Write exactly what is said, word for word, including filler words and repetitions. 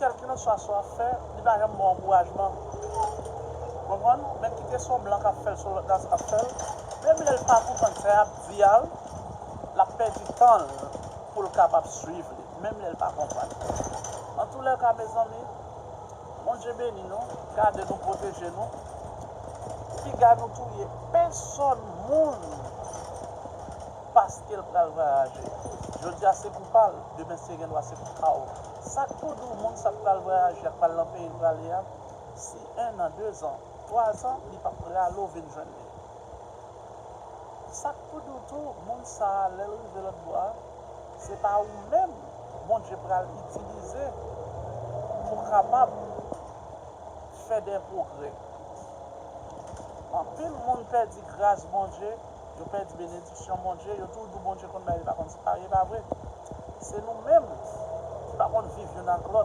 Kèlkelanswa sa w ap fè, li pa janm ba w ankourajman. Konprann? Men kite se yon blan k ap fè l, se yon lòt nasyon k ap fè l. Menm lè l pa konprann sa y ap di a, l ap pèdi tan l pou l kapab swiv li, menm lè l pa konprann. Antoulèka, mezanmi, Bondye beni nou, gade nou, pwoteje nou. Piga nou touye pèsòn moun paske l pral vwayaje. Jodi a se kou pa l, demen se gendwa se kou pa w. Sa k pou di w moun sa k pral vwayaje a, k pral nan peyi l prale a, si en an, dezan, twazan, li p ap prale w vin jwenn li? Sa k pou di w tou, moun sa a, lè l rive lòt bò a, se pa ou menm Bondye pral itilize pou kapab fè de pwogrè. Anpil moun pèdi gras Bondye, yo pèdi benediksyon Bondye, yo toujou di Bondye konn bay, li pa konn separe, e pa vre. Se nou menm ki pa konn viv youn ak lòt.